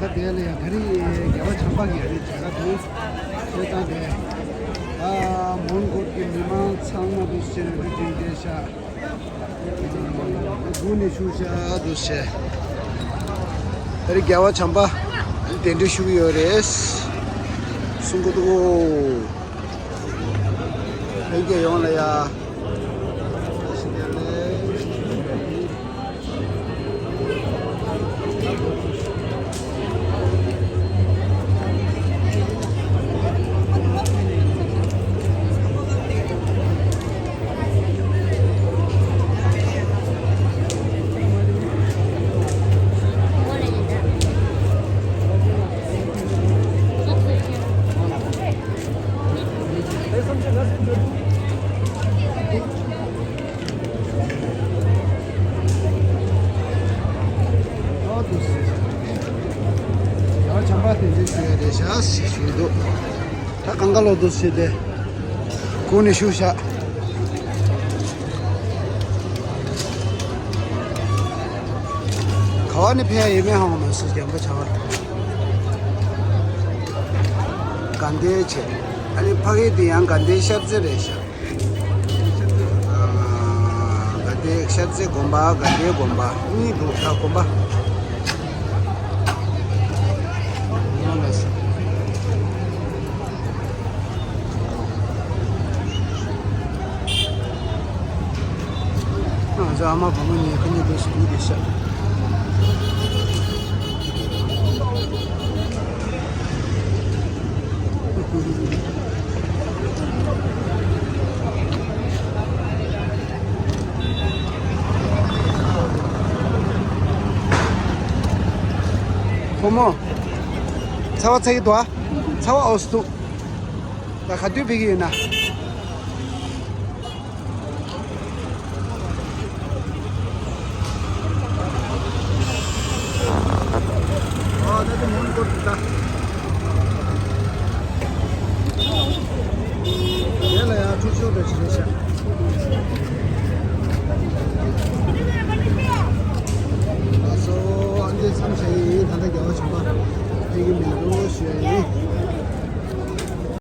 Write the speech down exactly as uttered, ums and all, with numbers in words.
ད་དེ་ལ་ཡང་ད་རིང་རྒྱལ་བ་བྱམས་པ་གི་ཡ་རེད་བྱ་དགའ་དུ་བྱས་ཙང་དེ། ཨ་མོན་གྷོ་གི་མི་མང་ཚང་མ་དུ་ཕྱིན་རེ་བསྟན་བསྡད་ཤག་སྒུག་ནས་བཞུགས་ཤག་འདུག་བྱས། ད་རེས་རྒྱལ་བ་བྱམས་པ་གདན་འདྲེན་ཞུ་གི་ཡོད་རེད་གསུང་གི་འདུག་ལྷན་རྒྱས་ཡོངས་ལ་ཡ། ཡང་བྱམས་པ་དེ་འདྲའི་ཞུ་ཡ་རེད་ཤག་ཞེས་ཞུས་འདུག་ད་གང་ག་ལོག་འདུག་ཟེར་ཏེ། གུང་ནས་ཞུ་ཤག་ག་བ་ནས་ཕེབས་ཡ་ཡིན་མིན་ཧ་གོ་མ་སོང་། རྒྱམ་པ་བྱ་བ། དགའ་ལྡན་བྱས། ཨ་ནི་ཕ་གི་དེ་ཡང་དགའ་ལྡན་ཤར་རྩེ་རེད་ཤག་ཨ། དགའ་ལྡན་ཤར་རྩེ་དགོན་པ། དགའ་ལྡན་དགོན་པ་གཉིས་འདུག་ད་དགོན་པ། ང་ཚོ་ཨ་མ་བུ་མོ་གཉིས་ཁ་ཉིན་དུས་སུ་འདུག་བསྡད་ཤག་བུ་མོ། ཚ་བ་ཚ་གི་འདུག་ཨ། ཚ་བ་འོ་སུ་འདུག་ད་ག་དུས་ཕེབས་ཀྱི་ཡིན་ན། ཨ་ད་དེ་མོན་གྷོ་དེ་ད། དེ་ལ་ཡང་ཁྲུ་ཆོ་འདྲ་ཞིག་རེད་ཤག